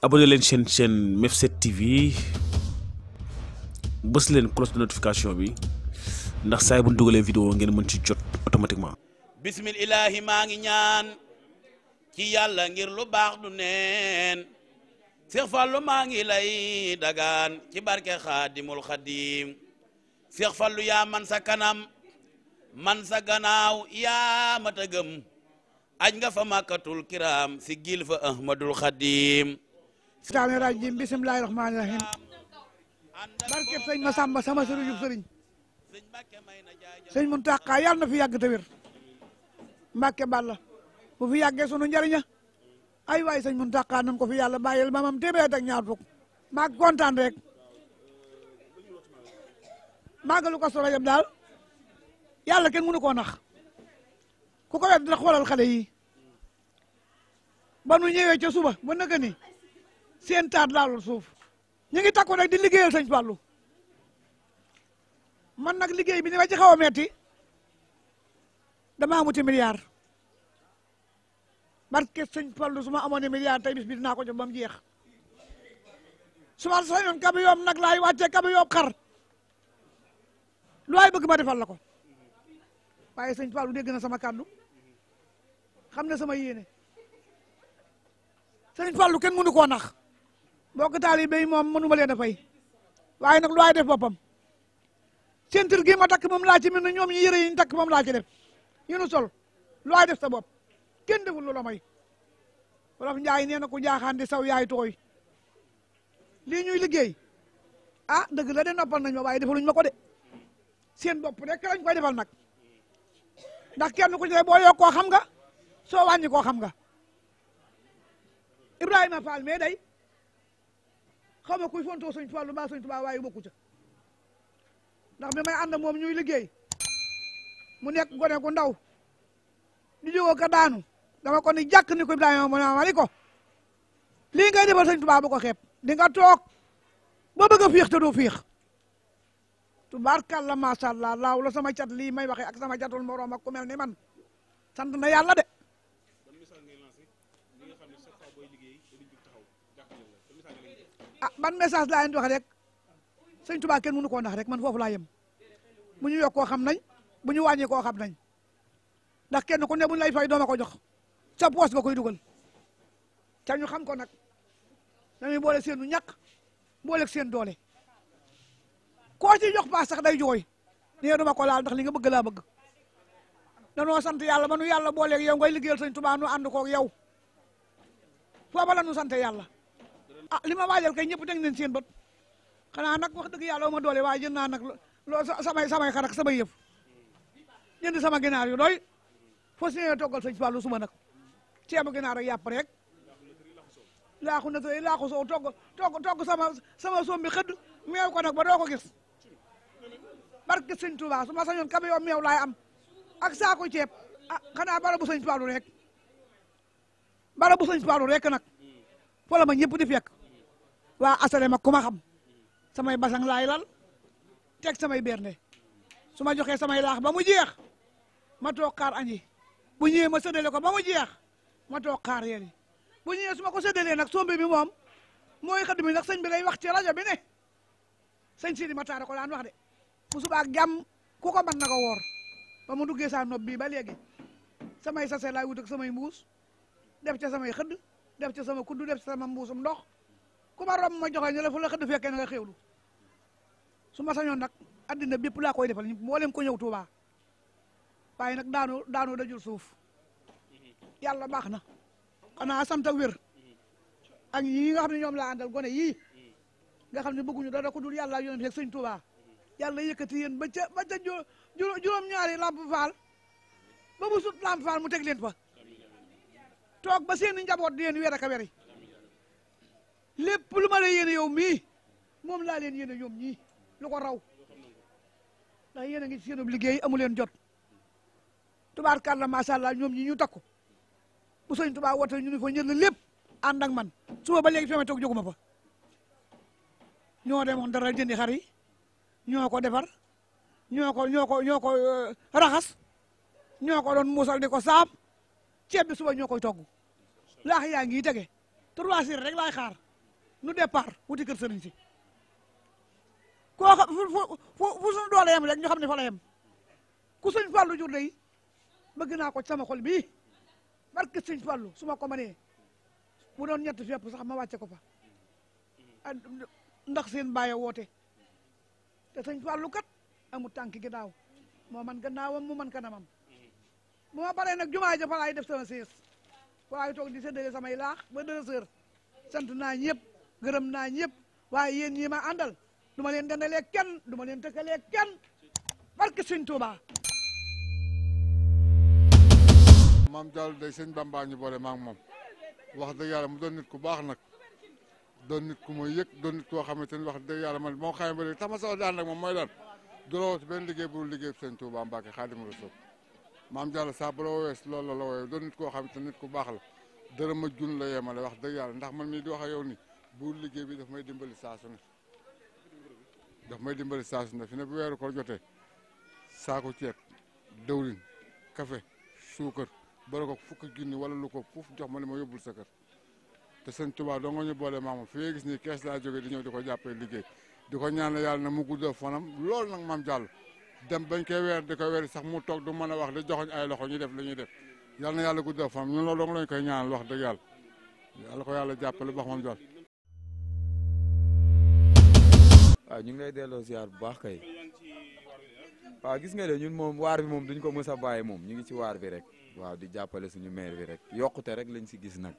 abonné leen chaîne Mef7 TV bës leen cloche de notification bi ndax saa bu ñu dugalee vidéo ngeen mën ci jot automatiquement. bismillahi maa ngi ñaan ci yàlla ngir lu baax du neen Cheikh Fallou maa ngi lay dagaan ci barke Xaadimul Xadim Cheikh Fallou yaa man sa kanam man sa gannaaw yaa mata gëm aj nga fa makkatul kiram si gil fa Ahmadul Xadim seytaane rajim bismillahi rahmaani rahim barke sëñ Masamba sama sëriñu sëriñ sëñ Muntaxa yàlla na fi yàgg te wér Mbàkke Balla bu fi yàggee sunu njariña ay waay sëñ Muntaxa nan ko fi yàlla bàyyil mamam téeméer ak ñaar fukk maa kontaan rek màggalu Kazu Rajab daal yàlla kenn mënu koo nax ku ko wet dina xoolal xale yi ba nu ñëwee ca suba ba naka ni seen taat laalul suuf ñu ngi takku rek di liggéeyal sëñ Fallou man nag liggéey bi ni ma ci xaw a metti dama amuti milliard barke sëñ Fallou su ma amoon milliard tey bis bi dinaa ko jox ba mu jeex su ma sañoon kabi yoom nag laay wàccee kabi yoom xar lu waay bëgg ma defal la ko waaye sëñ Fallou dégg na sama kàddu xam na sama yéene sëñ Fallou kenn mënu koo nax mbokk taalibe yi moom mënu ma leen a fay waaye nag lu waay def boppam ceinture gi ma takk moom laa ci mel ne ñoom ñi yëre yi ñu takk moom laa ci def yu nu sol lu waay def sa bopp kenn deful lu la may wolof Njaay nee na ku jaaxaan di saw yaay tooy lii ñuy liggéey ah dëgg la de noppal nañ ma waaye defaluñ ma ko de seen bopp rek lañ koy defal nag ndax kenn ku ci ne boo yokkoo xam nga soo wàññi koo xam nga Ibrahima Fall mais day xaw ma kuy fontoo sëñ Fallu mbaa sëñ Tuubaa waaye bokku ca ndax bi may ànd moom ñuy liggéey mu nekk gone gu ndaw di jógoo ka daanu dama ko ni jàkk ni ko Ibrahima ma ni ko lii ngay defal sëñ Tuubaa bu ko xeeb di nga toog ba bëgg a fiix te doo fiix tubaarkàlla macha allah laaw la sama cat lii may waxee ak sama catul moroom ak ku mel ni man sant na yàlla de ah ban message laa leen di wax rek sëñ Tuubaa kenn mënu koo nax rek man foofu laa yem bu ñu yokkoo xam nañ bu ñu wàññi koo xam nañ ndax kenn ku ne bu ñu lay fay dooma ko jox sa poos nga koy dugal ca ñu xam ko nag dañuy boole seenu ñàkk boole seen doole koo ci jox paas sax day jooy nee duma ko laal ndax li nga bëgg laa bëgg danoo sant yàlla ba nu yàlla booleeg yow ngay liggéeyal sëñ Tuubaa nu ànd koog yow foofa la nu sant yàlla ah li ma waajal kay ñëpp teg nañ seen bët xanaa nag wax dëgg yàlla ma doole waaye jënd naa nag loo samay xar ak samay yëf jënd sama ginaar yu doy foo si nee toggal sëñ Fallou suba nag ceebu ginaar ak yàpp rek laaxu na tey laaxu soow togg sama sombi xëdd meew ko nag ba doo ko gis barke sëñ Touba su ma sañoon kabe yoo meew laay am ak saako ceeb ah xanaa bara bu sëñ Fallou rek bara bu sëñ Fallou rek nag fo la ma ñëpp di fekk waa asale ma ku ma xam samay basang laay lal teg samay bernde su ma joxee samay laax ba mu jeex ma toog xaar añi bu ñëwee ma séddale ko ba mu jeex ma toog xaar yéen bu ñëwee su ma ko séddalee nag sombi bi moom mooy xëdd mi nag sëñ bi day wax ci rajo bi ne sëñ Sidi Mataara ko daan wax de bu subaa ak jàmm ku ko mën na ko woor ba mu duggee saa nopp bii ba léegi samay sase laay wut ak samay mbuus def ca samay xëdd def ca sama kuddu def ca sama mbuusum ndox ku ma romb ma joxe ñu la fu la xëdd fekkee na nga xewlu su ma sañoon nag addina bépp laa koy defal mboolem ko ñëw Tuubaa waaye nag daanu dajul suuf yàlla baax na xanaa sant ak wér ak ñii nga xam ne ñoom laa àndal gone yii nga xam ne bëgguñu dara ko dul yàlla yonent ak sëñ Tuubaa yàlla yëkkati yéen ba ca juróom-ñaari lamp faal ba mu sut lamp faal mu teg leen fa toog ba seeni njaboot di leen weer ak a weri lépp lu ma la yéene yow mii moom laa leen yéene ñoom ñii lu ko raw ndax yéen a ngi ci seenub liggéey amu leen jot tubaarkàlla macha allah ñoom ñi ñu takku bu sëñ Tuubaa woote ñu ne fa ñël lépp ànd ak man suba ba léegi fi ma toog jóguma fa ñoo demoon dara jëndi xar yi ñoo ko defar ñoo ko raxas ñoo ko doon muusal di ko ceeb bi suba ñoo koy togg laax yaa ngi tege 3 heures rek laay xaar nu départ wuti kër sëriñ si koo xam fu suñu doole yem rek ñu xam ne fa la yem ku sëñ Fallu jur day bëgg naa ko sama xol bii barke sëñ Fallu su ma ko mënee bu doon ñett fépp sax ma wàcce ko fa ndax seen bàyyi woote te sëñ Fallu kat amul tànki ginnaaw moo man gannaawam mu man kanamam bu ma paree nag jumaa ja fa laay def sama siis fa laay toog di séddale samay laax ba 2 heures sant naa ñëpp gërëm naa ñëpp waaye yéen ñi ma àndal du ma leen dendalee kenn du ma leen tëkkalee kenn barke sëñ Tuuba. maam Diallo day sëñ Bamba ñu boole maak moom wax dëgg yàlla mu doon nit ku baax nag doon nit ku ma yëg doon nit koo xamante ni wax dëgg yàlla man moo xamee ba léegi tax ma sax daan nag moom mooy daan du la woo si benn liggéey bu liggéey sëñ Tuuba Mbàkke Xaadimu Rasuul maam Diallo saa bu la woowee loolu la woowee doon nit koo xamante nit ku baax la dërëm a jun la yemale wax dëgg yàlla ndax man mii di wax ak yow ni bu liggéey bi daf may dimbali saa su ne fi ne bu weeru ko jotee saako ceeb dëwlin café suukar bari ko fukki junni wala lu ko fuuf jox ma ne ma yóbbul sa kër te sëñ Tuubaa doo nga ñu boole maamam fi gis nii kees laa jógee di ñëw di ko jàppee liggéey di ko ñaanal yàlla na mu guddal fanam loolu nag maam Diallo dem bañ koy weer di ko weer sax mu toog du mën a wax di joxoñ ay loxo ñu def li ñuy def yàlla na yàlla guddal fanam ñun loolu dong lañ koy ñaanal wax dëgg yàlla ko yàlla jàppale bu baax maam Diallo. waaw ñu ngi lay delloo ziar bu baax kay waaw gis nga de ñun moom waar bi moom duñ ko mës a bàyyi moom ñu ngi ci waar bi rek waaw di jàppale suñu maire bi rek yokkute rek lañ si gis nag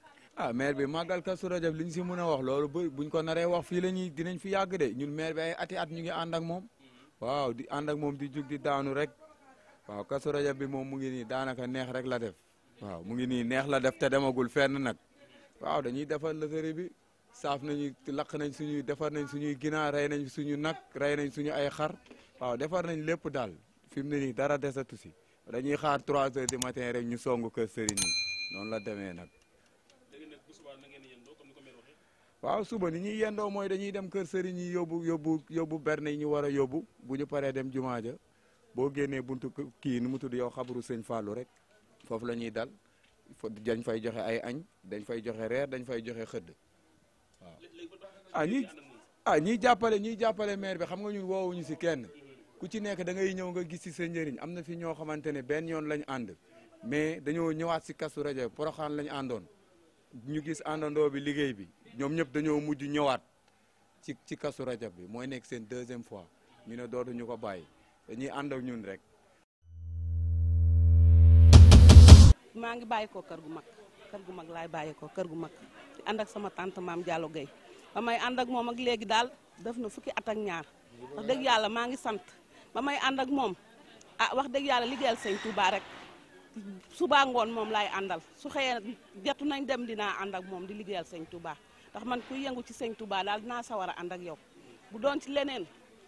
maire bi màggal Kazu Rajab liñ si mën a wax loolu buñ ko naree wax fii la ñuy dinañ fi yàgg de ñun maire bi ay ati at ñu ngi ànd ak moom waaw di ànd ak moom di jug di daanu rek waaw Kazu Rajab bi moom mu ngi nii daanaka neex rek la def waaw mu ngi nii neex la def te demagul fenn nag waaw dañuy defal loterie bi saaf nañu lakk nañ suñuy defar nañ suñuy ginaar rey nañ suñu nag rey nañ suñu ay xar waaw defar nañ lépp daal fi mu ne nii dara desatu si dañuy xaar 3 heures du matin rek ñu songu kër sëriñ yi noonu la demee nag waaw suba ni ñuy yendoo mooy dañuy dem kër sëriñ yi yóbbu berne yi ñu war a yóbbu bu ñu paree dem jumaa ja boo génnee buntu kii nu mu tudd yow xabru sëñ Fallou rek foofu la ñuy dal dañ fay joxe ay añ dañ fay joxe reer dañ fay joxe xëdd waaw ñiy jàppale maire bi xam nga ñun woowuñu si kenn ku ci nekk da ngay ñëw nga gis si sa njëriñ am na fi ñoo xamante ne benn yoon lañ ànd mais dañoo ñëwaat si Kazu Rajab Porokhane lañ àndoon ñu gis àndandoo bi liggéey bi ñoom ñëpp dañoo mujj ñëwaat ci Kazu Rajab bi mooy nekk seen 2e fois ñu ne dootuñu ko bàyyi dañuy ànd ak ñun rek. maa ngi bàyyi ko kër gu mag laay bàyyi ko kër gu mag di ànd ak sama tante maam Diallo Gueye ba may ànd ak moom ak léegi daal def na fukki at ak ñaar wax dëgg yàlla maa ngi sant ba may ànd ak moom wax dëgg yàlla liggéeyal sëñ Touba rek suba ngoon moom laay àndal su xëyee jotu nañ dem dinaa ànd ak moom di liggéeyal sëñ Touba ndax man kuy yëngu ci sëñ Touba daal dinaa sawar a ànd ak yow bu doon ci leneen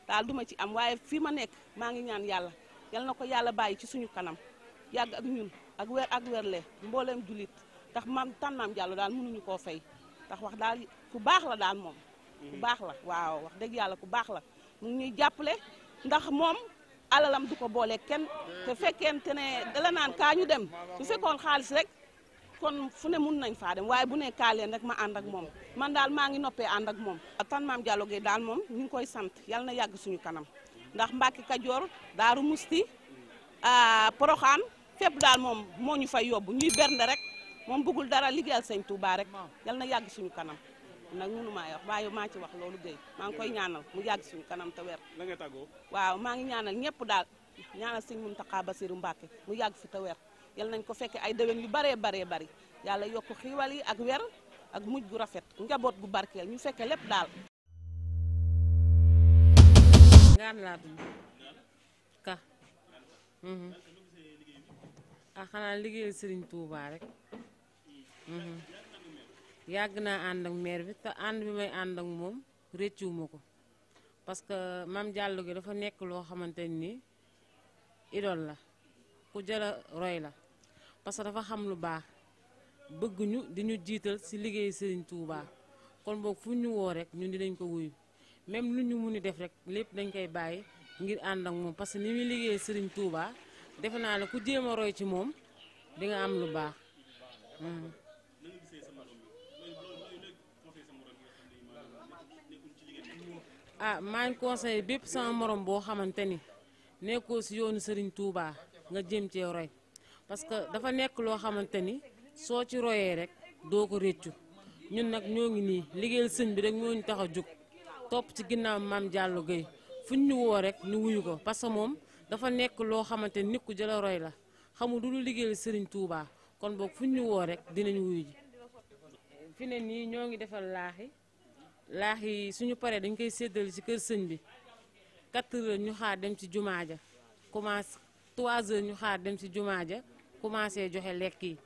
daal duma ci am waaye fii ma nekk maa ngi ñaan yàlla yal na ko yàlla bàyyi ci suñu kanam yàgg ak ñun ak werle mbooleem julit ndax maam maam Diallo daal mënuñu koo fay ndax wax daal ku baax la daal moom ku baax la waaw wax dëgg yàlla ku baax la mu ngi ñuy jàppale ndax moom alalam du ko boole kenn te fekkente ne dala naan kaa ñu dem su fekkoon xaalis rek kon fu ne mun nañ faa dem waaye bu ne kaa leen rek ma ànd ak moom man daal maa ngi noppee ànd ak moom tan maam Diallo Gueye daal moom ñu ngi koy sant yal na yàgg suñu kanam ndax Mbàkke Kajoor Daaru Musti Porokhane fépp daal moom moo ñu fay yóbbu ñuy bernde rek moom bëggul dara liggéeyal sëñ Touba rek yal na yàgg suñu kanam nag mënu maa wax waaye maa ci wax loolu Gueye maa ngi koy ñaanal mu yàgg suñu kanam te weer la ngay tàggoo waaw maa ngi ñaanal ñëpp daal ñaanal sëñ Mountakha Bassirou Mbacké mu yàgg fi te weer yal nañ ko fekke ay déwén yu baree bari yàlla yokk xiiwal yi ak weer ak mujj gu rafet njaboot gu barkeel ñu fekke lépp daal ngaan laa tudd ka xanaa liggéeyal Serigne Touba rek yàgg naa ànd ak maire bi te ànd bi may ànd ak moom réccuwuma ko parce que Mame Diallo Gueye dafa nekk loo xamante ni idole la ku jara roy la parce que dafa xam lu baax bëgg ñu di ñu jiital ci liggéey Serigne Touba kon boog fu ñu woo rek ñun dinañ ko wuyu même lu ñu muni def rek lépp dañ koy bàyyi ngir ànd ak moom parce que ni muy liggéey Serigne Touba defe naa ne ku jéem a roy ci moom di nga am lu baax. ah maa ngi conseillé bépp sama morom boo xamante ni nekkoo si yoonu Serigne Touba nga jëm cee roy parce que dafa nekk loo xamante ni soo ci royee rek doo ko réccu ñun nag ñoo ngi nii liggéeyal sëñ bi rek ñoo ñu tax a jóg topp ci ginnaaw Mame Diallo Gueye fuñ ñu woo rek ñu wuyu ko parce que moom dafa nekk loo xamante ni nit ku jëla roy la xamul du lu liggéeyal Serigne Touba kon boog fuñ ñu woo rek dinañ wuyu ji. fi ne nii ñoo ngi defal laax yi suñu paree dañ koy séddale ci kër sëñ bi 4 heures ñu xaar dem ci jumaa ja commencé 3 heures ñu xaar dem ci jumaa ja commencé joxe lekk yi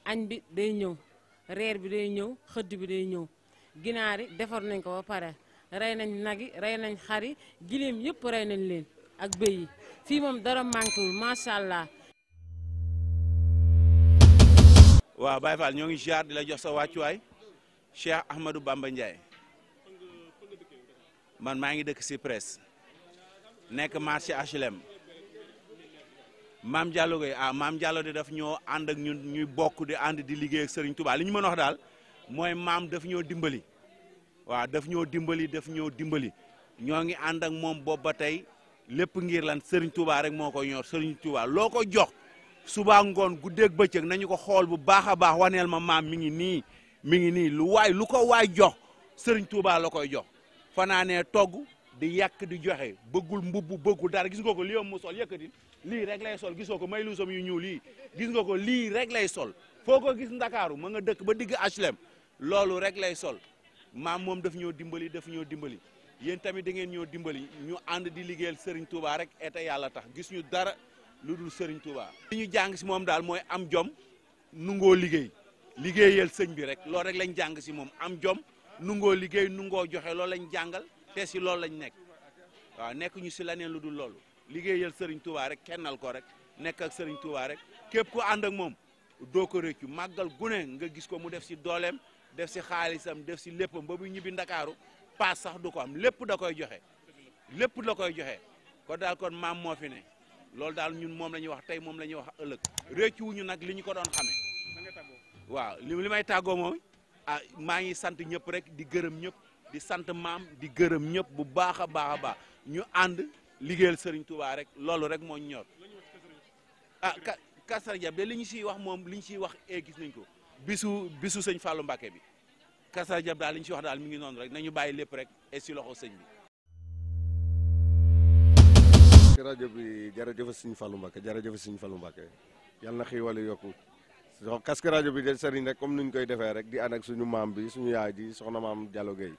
añ bi day ñëw reer bi day ñëw xëdd bi day ñëw ginaar yi defar nañ ko ba pare rey nañ nag yi rey nañ xar yi giléem yëpp rey nañ leen ak bëy yi fii moom dara manquéwul macha allah. waaw Baye Fall ñoo ngi ziar di la jox sa wàccuwaay Cheikh Ahmadou Bamba Ndiaye man maa ngi dëkk si presse nekk marché HLM Mame Diallo Gueye Mame Diallo de daf ñoo ànd ak ñun ñuy bokk di ànd di liggéey ak Serigne Touba li ñu mën a wax daal mooy maam daf ñoo dimbali waaw daf ñoo dimbali ñoo ngi ànd ak moom boobu ba tey lépp ngir lan Serigne Touba rek moo ko ñor Serigne Touba loo ko jox suba ngoon guddeeg bëccëg nañu ko xool bu baax a baax waneel ma maam mi ngi nii lu ko waay jox Serigne Touba la koy jox fanaanee togg di yàq di joxe bëggul mbubb bëggul dara gis nga ko lii mu sol yëkkati lii rek lay sol gisoo ko may lu som yu ñuul lii gis nga ko lii rek lay sol foo ko gis Ndakaaru ma nga dëkk ba digg HLM loolu rek lay sol maam moom daf ñoo dimbali yéen tamit da ngeen ñoo dimbali ñu ànd di liggéeyal Serigne Touba rek eta yàlla tax gis ñu dara lu dul Serigne Touba. li ñu jàng si moom daal mooy am jom nungoo liggéeyal sëñ bi rek loolu rek lañ jàng si moom am jom nungoo liggéey nungoo joxe loolu lañ jàngal te si loolu lañ nekk waaw nekk ñu si leneen lu dul loolu liggéeyal Serigne Touba rek kennal ko rek nekk ak Serigne Touba rek képp ku ànd ak moom doo ko rëccu màggal gune nga gis ko mu def si dooleem def si xaalisam def si léppam ba bu ñibbi Ndakaaru paas sax du ko am lépp da koy joxe kon daal kon maam moo fi ne loolu daal ñun moom la ñuy wax tey moom la ñuy wax ëllëg rëccu wuñu nag li ñu ko doon xamee waaw li may tàggoo moom maa ngi sant ñëpp rek di gërëm ñëpp di sant maam di gërëm ñëpp bu baax a baax ñu ànd liggéeyal Serigne Touba rek loolu rek moo ñor Kazu Rajab de li ñu siy wax moom li ñu siy wax gis nañ ko bisu sëñ Fallou Mbacké bi Kazu Rajab daal li ñu siy wax daal mi ngi noonu rek nañu bàyyi lépp rek si loxo sëñ bi. rajo bi jërëjëf sëñ Fallou Mbacké yal na xiiwal yokku Kazu Rajab bi de sëriñ rek comme nuñ koy defee rek di ànd ak suñu maam bi suñu yaay ji soxna Mame Diallo Gueye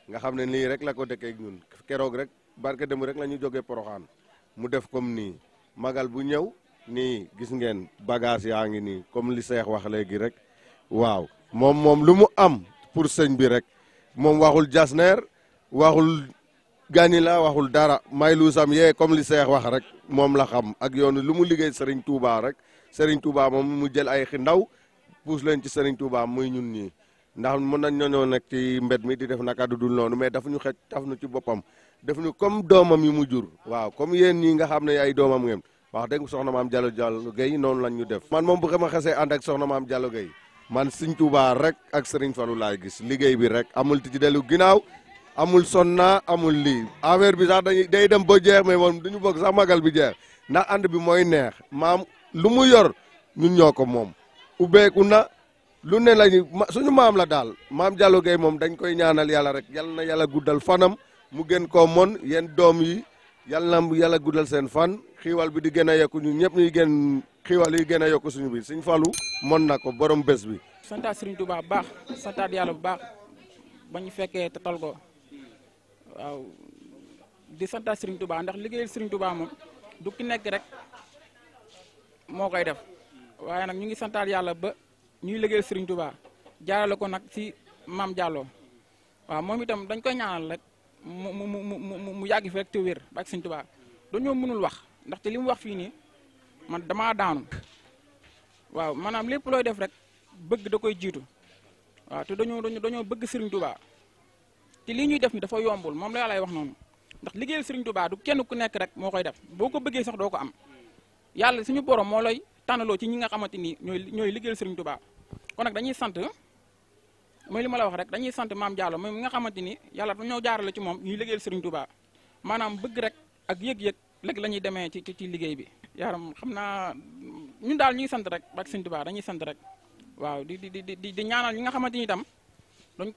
nga xam ne nii rek la ko dëkkee ak ñun keroog rek barke dem rek la ñu jógee Poroxaan mu def comme nii magal bu ñëw nii gis ngeen bagage yaa ngi nii comme li Seex wax léegi rek waaw moom lu mu am pour sëñ bi rek moom waxul jasneer waxul gani la waxul dara may lu sam yee comme li Seex wax rek moom la xam ak yoonu lu mu liggéey Serigne Touba rek Serigne Touba moom mu jël ay ndaw puus leen ci Serigne Touba muy ñun ñii ndax mën nañ ñoo nekk ci mbed mi di def naka du dul noonu mais daf ñu xëj taf nu ci boppam def ñu comme doomam yi mu jur waaw comme yéen ñii nga xam ne ay doomam ngeen wax dëgg soxna Mame Diallo Gueye noonu lañ ñu def. man moom bu ma xasee ànd ak soxna Mame Diallo Gueye man Serigne Touba rek ak Serigne Fallou laay gis liggéey bi rek amul ci dellu ginnaaw amul sonna amul lii affaire bi sax day dem ba jeex mais moom duñu bëgg sax magal bi jeex ndax ànd bi mooy neex maam lu mu yor ñun ñoo ko moom ubbeeku na lu ne lañu suñu maam la daal Mame Diallo Gueye moom dañ koy ñaanal yàlla rek yal na yàlla guddal fanam mu gën koo mon yéen doom yi yal na yàlla guddal seen fan xiiwal bi di gën a yokku ñun ñëpp ñuy gën xiiwal yi gën a yokku suñu biir Serigne Fallou mon na ko borom bés bi. santaat Serigne Touba bu baax santaat yàlla bu baax ba ñu fekkee te tal ko waaw di santaat Serigne Touba ndax liggéeyal Serigne Touba moom du ki nekk rek moo koy def waaye nag ñu ngi santaat yàlla ba ñuy liggéeyal Serigne Touba jaarale ko nag ci Mame Diallo waaw moom itam dañ koy ñaanal rek mu yàgg fi rek te wér ba ak Serigne Touba dañoo mënul wax ndaxte li mu wax fii nii man damaa daanu waaw maanaam lépp looy def rek bëgg da koy jiitu waaw te dañoo bëgg Serigne Touba te lii ñuy def ni dafa yombul moom la yàlla wax noonu ndax liggéeyal Serigne Touba du kenn ku nekk rek moo koy def boo ko bëggee sax doo ko am yàlla suñu borom moo lay tànnaloo ci ñi nga xamante ni ñooy liggéeyal Serigne Touba kon nag dañuy sant mooy li ma la wax rek dañuy sant maam Diallo moom mi nga xamante ni yàlla dañoo jaarale ci moom ñuy liggéeyal Serigne Touba maanaam bëgg rek ak yëg-yëg léegi la ñuy demee ci liggéey bi. yaram xam naa ñun daal ñu ngi sant rek bak Serigne Touba dañuy sant rek waaw di ñaanal ñi nga xamante ni itam dañ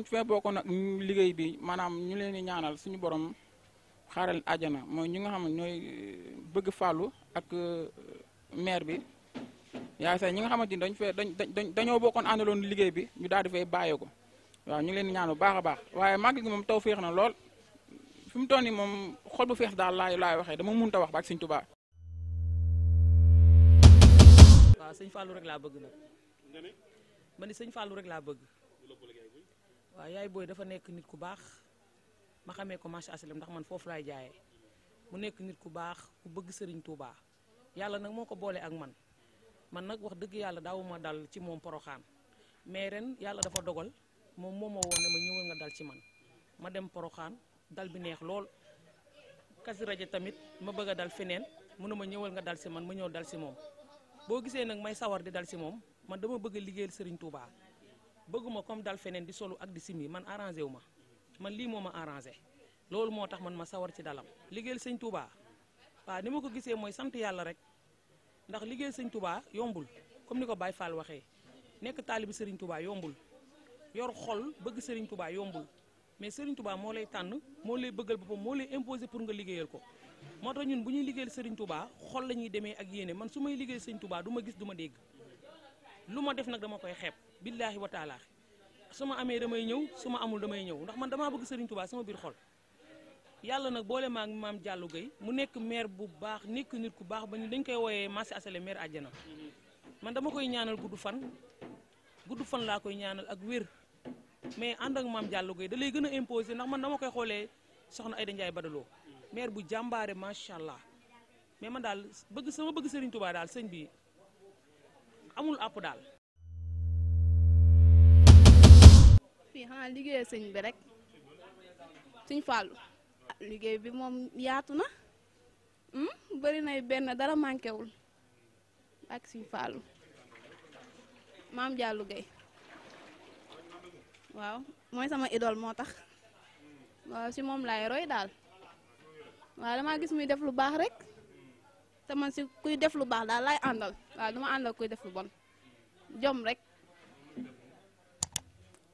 fee bokkoon ak liggéey bi maanaam ñu leen di ñaanal suñu borom xaaral àjjana mooy ñi nga xam ne ñooy bëgg fàllu ak maire bi. yaa say ñi nga xamante ni dañoo bokkoon àndaloon liggéey bi ñu daal di fay bàyyee ko waaw ñu ngi leen di ñaan bu baax a baax waaye màggal gi moom taw féex na lool fi mu toll nii moom xol bu feex daal laay waxee dama mënut a wax ba ak Sëñ Tuubaa. waaw sëñ Fallou rek laa bëgg nag ma ni sëñ Fallou rek laa bëgg waaw yaay booy dafa nekk nit ku baax ma xamee ko marché HLM ndax man foofu laay jaayee mu nekk nit ku baax ku bëgg Serigne Touba yàlla nag moo ko boole ak man nag wax dëgg yàlla daawuma dal ci moom poroxaan mais ren yàlla dafa dogal moom moo ma woon ne ma ñëwal nga dal ci man ma dem poroxaan dal bi neex lool kasi rajo tamit ma bëgg a dal feneen mun na ma ñëwal nga dal si man ma ñëw dal si moom boo gisee nag may sawar di dal si moom man dama bëgg a liggéeyal Serigne Touba bëgguma comme dal feneen di solu ak di simi man arrangé wu ma man lii moo ma arrangé loolu moo tax man ma sawar ci dalam liggéeyal Sëñ Touba waaw ni ma ko gisee mooy sant yàlla rek ndax liggéeyal Sëñ Touba yombul comme ni ko Baye Fall waxee nekk taalibi Serigne Touba yombul yor xol bëgg Serigne Touba yombul mais Serigne Touba moo lay tànn moo lay bëggal boppam moo lay imposé pour nga liggéeyal ko moo tax ñun bu ñuy liggéeyal Serigne Touba xol la ñuy demee ak yéene man su may liggéeyal Sëñ Touba du ma gis du ma dégg lu ma def nag dama koy xeeb billaahi wa taala su ma amee damay ñëw su ma amul damay ñëw ndax man damaa bëgg Serigne Touba sama biir xol yàlla nag boole maa ngi maam Diallo Gueye mu nekk maire bu baax nekk nit ku baax ba ñu dañ koy wooyee marché HLM maire àjjana man dama koy ñaanal gudd fan laa koy ñaanal ak wér mais ànd ak maam Diallo Gueye da lay gën a imposé ndax man dama koy xoolee soxna Aïda Ndiaye Badaloo maire bu jàmbaare macha allah mais man daal bëgg Serigne Touba daal sëñ bi amul àpp daal. fii xanaa liggéey sëñ bi rek Sëñ Fallu liggéey bi moom yaatu na bëri na benn dara manqué wul ak Sëñ Fallu maam Diallo Gueye waaw mooy sama idole moo tax waaw si moom laay roy daal waaw damaa gis muy def lu baax rek te man si kuy def lu baax daal laay àndal waaw duma àndal kuy def lu bon jom rek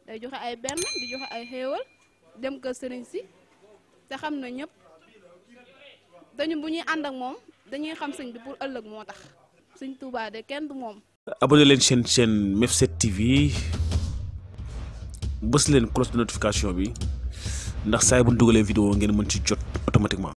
day joxe ay benn di joxe ay xéewal dem kër sëriñ si te xam na ñëpp dañu bu ñuy ànd ak moom dañuy xam sëñ bi pour ëllëg moo tax Sëñ Touba de kenn du moom. abonné leen chaîne Mef7 TV bës leen cloche de notification bi ndax saa yi bu ñu dugalee vidéo ngeen mën ci jot automatiquement.